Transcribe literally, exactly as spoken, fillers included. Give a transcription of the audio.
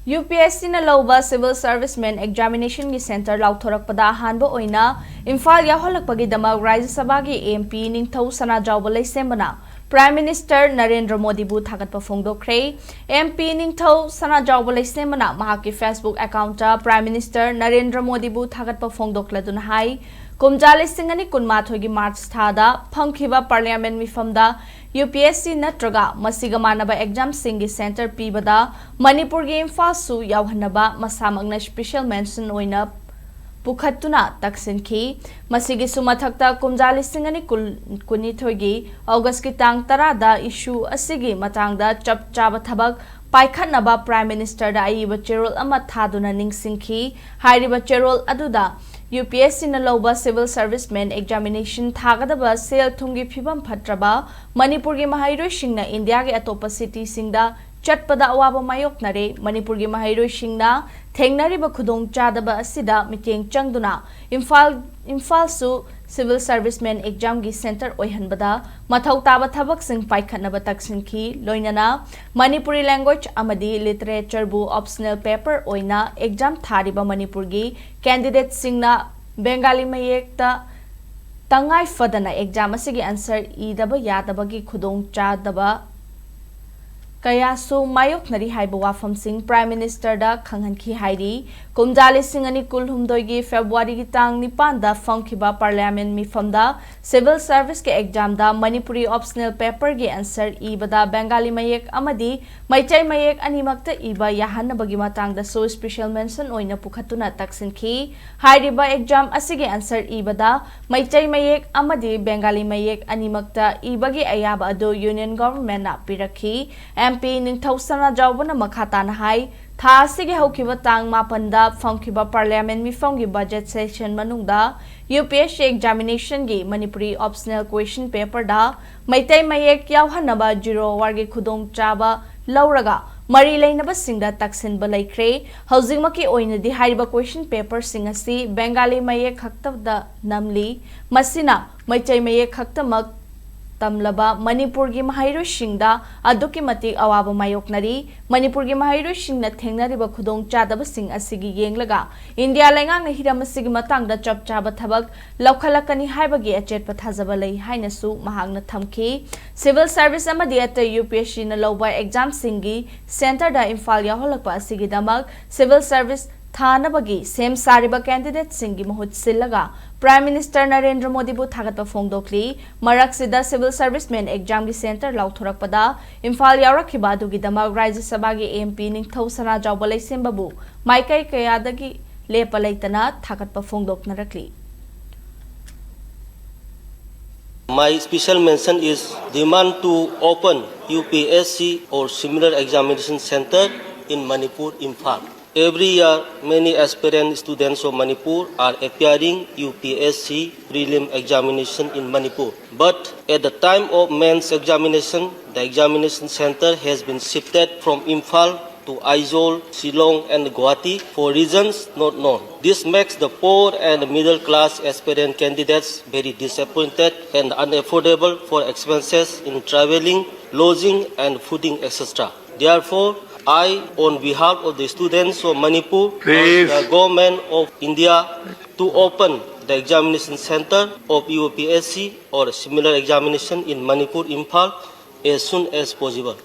UPSCꯅ ꯂꯧꯕ Civil Servicemen Examinationꯒꯤ center ꯂꯥꯎꯊꯣꯔꯛꯄꯗ ꯑꯍꯥꯟꯕ ꯑꯣꯏꯅ ꯏꯝꯐꯥꯜ ꯌꯥꯎꯍꯜꯂꯛꯄꯒꯤꯗꯃꯛ ꯔꯥꯖ꯭ꯌ ꯁꯚꯥꯒꯤ MP ꯅꯤꯡꯊꯧ ꯁꯅꯥꯖꯥꯎꯕ ꯂꯩꯁꯦꯝꯕꯅ Prime Minister ꯅꯔꯦꯟꯗ꯭ꯔ ꯃꯣꯗꯤꯕꯨ ꯊꯥꯒꯠꯄ ꯐꯣꯡꯗꯣꯛꯈ꯭ꯔꯦ꯫ MP ꯅꯤꯡꯊꯧ ꯁꯅꯥꯖꯥꯎꯕ ꯂꯩꯁꯦꯝꯕꯅ ꯃꯍꯥꯛꯀꯤ Facebook accountꯇ Prime Minister ꯅꯔꯦꯟꯗ꯭ꯔ ꯃꯣꯗꯤꯕꯨ ꯊꯥꯒꯠꯄ ꯐꯣꯡꯗꯣꯛꯂꯗꯨꯅ ꯍꯥꯏ, ꯀꯨꯝꯖꯥ ꯂꯤꯁꯤꯡ ꯑꯅꯤ ꯀꯨꯟꯃꯥꯊꯣꯏꯒꯤ March ꯊꯥꯗ ꯐꯝꯈꯤꯕ Parliament ꯃꯤꯐꯝꯗ UPSC ꯅꯠꯇ꯭ꯔꯒ ꯃꯁꯤꯒ ꯃꯥꯟꯅꯕ examꯁꯤꯡꯒꯤ center ꯄꯤꯕꯗ ꯃꯅꯤꯄꯨꯔꯒꯤ ꯏꯝꯐꯥꯜꯁꯨ ꯌꯥꯎꯍꯟꯅꯕ ꯃꯁꯥꯃꯛꯅ special mention ꯑꯣꯏꯅ ꯄꯨꯈꯠꯇꯨꯅ ꯇꯛꯁꯤꯟꯈꯤ꯫ ꯃꯁꯤꯒꯤꯁꯨ ꯃꯊꯛꯇ ꯀꯨꯝꯖꯥ ꯂꯤꯁꯤꯡ ꯑꯅꯤ ꯀꯨꯟꯅꯤꯊꯣꯏꯒꯤ Augustꯀꯤ ꯇꯥꯡ ꯇꯔꯥꯗ issue ꯑꯁꯤꯒꯤ ꯃꯇꯥꯡꯗ ꯆꯞ ꯆꯥꯕ ꯊꯕꯛ ꯄꯥꯏꯈꯠꯅꯕ Prime Ministerꯗ ꯑꯏꯕ ꯆꯦꯔꯣꯜ ꯑꯃ ꯊꯥꯗꯨꯅ ꯅꯤꯡꯁꯤꯡꯈꯤ꯫ ꯍꯥꯏꯔꯤꯕ ꯆꯦꯔꯣꯜ ꯑꯗꯨꯗ UPSCꯅ ꯂꯧꯕ Civil Servicemen Examination ꯊꯥꯒꯗꯕ ꯁꯦꯜ ꯊꯨꯝꯒꯤ ꯐꯤꯕꯝ ꯐꯠꯇ꯭ꯔꯕ, ꯃꯅꯤꯄꯨꯔꯒꯤ ꯃꯍꯩꯔꯣꯏꯁꯤꯡꯅ ꯏꯟꯗꯤꯌꯥꯒꯤ ꯑꯇꯣꯞꯄ cityꯁꯤꯡꯗ ꯆꯠꯄꯗ ꯑꯋꯥꯕ ꯃꯥꯌꯣꯛꯅꯔꯦ, ꯃꯅꯤꯄꯨꯔꯒꯤ ꯃꯍꯩꯔꯣꯏꯁꯤꯡꯅ ꯊꯦꯡꯅꯔꯤꯕ ꯈꯨꯗꯣꯡꯆꯥꯗꯕ ꯑꯁꯤꯗ ꯃꯤꯠꯌꯦꯡ ꯆꯪꯗꯨꯅ ꯏꯝꯐꯥꯜ, ꯏꯝꯐꯥꯜꯁꯨ Civil Servicemen Examꯒꯤ center ꯑꯣꯏꯍꯟꯕꯗ ꯃꯊꯧ ꯇꯥꯕ ꯊꯕꯛꯁꯤꯡ ꯄꯥꯏꯈꯠꯅꯕ ꯇꯛꯁꯤꯟꯈꯤ꯫ ꯂꯣꯏꯅꯅ Manipuri language ꯑꯃꯗꯤ literatureꯕꯨ optional paper ꯑꯣꯏꯅ exam ꯊꯥꯔꯤꯕ ꯃꯅꯤꯄꯨꯔꯒꯤ candidateꯁꯤꯡꯅ ꯕꯦꯡꯒꯥꯂꯤ ꯃꯌꯦꯛꯇ ꯇꯉꯥꯏ ꯐꯗꯅ exam ꯑꯁꯤꯒꯤ answer ꯏꯗꯕ ꯌꯥꯗꯕꯒꯤ ꯈꯨꯗꯣꯡꯆꯥꯗꯕ ꯀꯌꯥꯁꯨ ꯃꯥꯌꯣꯛꯅꯔꯤ ꯍꯥꯏꯕ ꯋꯥꯐꯝꯁꯤꯡ Prime Ministerꯗ ꯈꯪꯍꯟꯈꯤ ꯍꯥꯏꯔꯤ꯫ ꯀꯨꯝꯖꯥ ꯂꯤꯁꯤꯡ ꯑꯅꯤ ꯀꯨꯟꯍꯨꯝꯗꯣꯏꯒꯤ Februaryꯒꯤ ꯇꯥꯡ ꯅꯤꯄꯥꯟꯗ ꯐꯝꯈꯤꯕ Parliament ꯃꯤꯐꯝꯗ Civil Serviceꯀꯤ examꯗ Manipuri optional paperꯒꯤ answer ꯏꯕꯗ Bengali ꯃꯌꯦꯛ ꯑꯃꯗꯤ ꯃꯩꯇꯩ ꯃꯌꯦꯛ ꯑꯅꯤꯃꯛꯇ ꯏꯕ ꯌꯥꯍꯟꯅꯕꯒꯤ ꯃꯇꯥꯡꯗꯁꯨ special mention ꯑꯣꯏꯅ ꯄꯨꯈꯠꯇꯨꯅ ꯇꯛꯁꯤꯟꯈꯤ꯫ ꯍꯥꯏꯔꯤꯕ exam ꯑꯁꯤꯒꯤ answer ꯏꯕꯗ ꯃꯩꯇꯩ ꯃꯌꯦꯛ ꯑꯃꯗꯤ ꯕꯦꯡꯒꯥꯂꯤ ꯃꯌꯦꯛ ꯑꯅꯤꯃꯛꯇ ꯏꯕꯒꯤ ꯑꯌꯥꯕ ꯑꯗꯨ Union Governmentꯅ ꯄꯤꯔꯛꯈꯤ꯫ MP ꯅꯤꯡꯊꯧ ꯁꯅꯥꯖꯥꯎꯕꯅ ꯃꯈꯥ ꯇꯥꯅ ꯍꯥꯏ, ꯊꯥ ꯑꯁꯤꯒꯤ ꯍꯧꯈꯤꯕ ꯇꯥꯡ ꯃꯥꯄꯟꯗ ꯐꯝꯈꯤꯕ Parliament ꯃꯤꯐꯝꯒꯤ budget session ꯃꯅꯨꯡꯗ UPSC examinationꯒꯤ Manipuri optional question paperꯗ Meitei ꯃꯌꯦꯛ ꯌꯥꯎꯍꯟꯅꯕ zero hourꯒꯤ ꯈꯨꯗꯣꯡꯆꯥꯕ ꯂꯧꯔꯒ ꯃꯔꯤ ꯂꯩꯅꯕꯁꯤꯡꯗ ꯇꯛꯁꯤꯟꯕ ꯂꯩꯈ꯭ꯔꯦ꯫ ꯍꯧꯖꯤꯛꯃꯛꯀꯤ ꯑꯣꯏꯅꯗꯤ ꯍꯥꯏꯔꯤꯕ question paperꯁꯤꯡ ꯑꯁꯤ ꯕꯦꯡꯒꯥꯂꯤ ꯃꯌꯦꯛ ꯈꯛꯇꯗ ꯅꯝꯂꯤ꯫ ꯃꯁꯤꯅ ꯃꯩꯇꯩ ꯃꯌꯦꯛ ꯈꯛꯇꯃꯛ ꯇꯝꯂꯕ ꯃꯅꯤꯄꯨꯔꯒꯤ ꯃꯍꯩꯔꯣꯏꯁꯤꯡꯗ ꯑꯗꯨꯛꯀꯤ ꯃꯇꯤꯛ ꯑꯋꯥꯕ ꯃꯥꯌꯣꯛꯅꯔꯤ꯫ ꯃꯅꯤꯄꯨꯔꯒꯤ ꯃꯍꯩꯔꯣꯏꯁꯤꯡꯅ ꯊꯦꯡꯅꯔꯤꯕ ꯈꯨꯗꯣꯡꯆꯥꯗꯕꯁꯤꯡ ꯑꯁꯤꯒꯤ ꯌꯦꯡꯂꯒ ꯏꯟꯗꯤꯌꯥ ꯂꯩꯉꯥꯛꯅ ꯍꯤꯔꯝ ꯑꯁꯤꯒꯤ ꯃꯇꯥꯡꯗ ꯆꯞ ꯆꯥꯕ ꯊꯕꯛ ꯂꯧꯈꯠꯂꯛꯀꯅꯤ ꯍꯥꯏꯕꯒꯤ ꯑꯆꯦꯠꯄ ꯊꯥꯖꯕ ꯂꯩ ꯍꯥꯏꯅꯁꯨ ꯃꯍꯥꯛꯅ ꯊꯝꯈꯤ꯫ ꯁꯤꯚꯤꯜ ꯁꯔꯚꯤꯁ ꯑꯃꯗꯤ ꯑꯇꯩ ꯌꯨ ꯄꯤ ꯑꯦꯁ ꯁꯤꯅ ꯂꯧꯕ ꯑꯦꯛꯖꯥꯝꯁꯤꯡꯒꯤ ꯁꯦꯟꯇꯔꯗ ꯏꯝꯐꯥꯜ ꯌꯥꯎꯍꯜꯂꯛꯄ ꯑꯁꯤꯒꯤꯗꯃꯛ ꯁꯤꯚꯤꯜ ꯁꯔꯚꯤꯁ ꯊꯥꯅꯕꯒꯤ ꯁꯦꯝ ꯁꯥꯔꯤꯕ ꯀꯦꯟꯗꯤꯗꯦꯠꯁꯤꯡꯒꯤ ꯃꯍꯨꯠ ꯁꯤꯜꯂꯒ ꯄ꯭ꯔꯥꯏꯝ ꯃꯤꯅꯤꯁꯇꯔ ꯅꯔꯦꯟꯗ꯭ꯔ ꯃꯣꯗꯤꯕꯨ ꯊꯥꯒꯠꯄ ꯐꯣꯡꯗꯣꯛꯂꯤ꯫ ꯃꯔꯛꯁꯤꯗ ꯁꯤꯚꯤꯜ ꯁꯔꯚꯤꯁꯃꯦꯟ ꯑꯦꯛꯖꯥꯝꯒꯤ ꯁꯦꯟꯇꯔ ꯂꯥꯎꯊꯣꯔꯛꯄꯗ ꯏꯝꯐꯥꯜ ꯌꯥꯎꯔꯛꯈꯤꯕ ꯑꯗꯨꯒꯤꯗꯃꯛ ꯔꯥꯖ꯭ꯌ ꯁꯚꯥꯒꯤ ꯑꯦꯝ ꯄꯤ ꯅꯤꯡꯊꯧ ꯁꯅꯥꯖꯥꯎꯕ ꯂꯩꯁꯦꯝꯕꯕꯨ ꯃꯥꯏꯀꯩ ꯀꯌꯥꯗꯒꯤ ꯂꯦꯞꯄ ꯂꯩꯇꯅ ꯊꯥꯒꯠꯄ ꯐꯣꯡꯗꯣꯛꯅꯔꯛꯂꯤ꯫ My special mention is demand to open U P S C or similar examination center in Manipur, Imphal. Every year, many aspirant students of Manipur are appearing U P S C prelim examination in Manipur. But at the time of mains examination, the examination center has been shifted from Imphal to Aizawl, Shillong and Guwahati for reasons not known. This makes the poor and middle class aspirant candidates very disappointed and unaffordable for expenses in travelling, lodging and fooding, et cetera. Therefore, I, on behalf of the students of Manipur, urge the government of India to open the examination center of U P S C or similar examination in Manipur, Imphal, as soon as possible.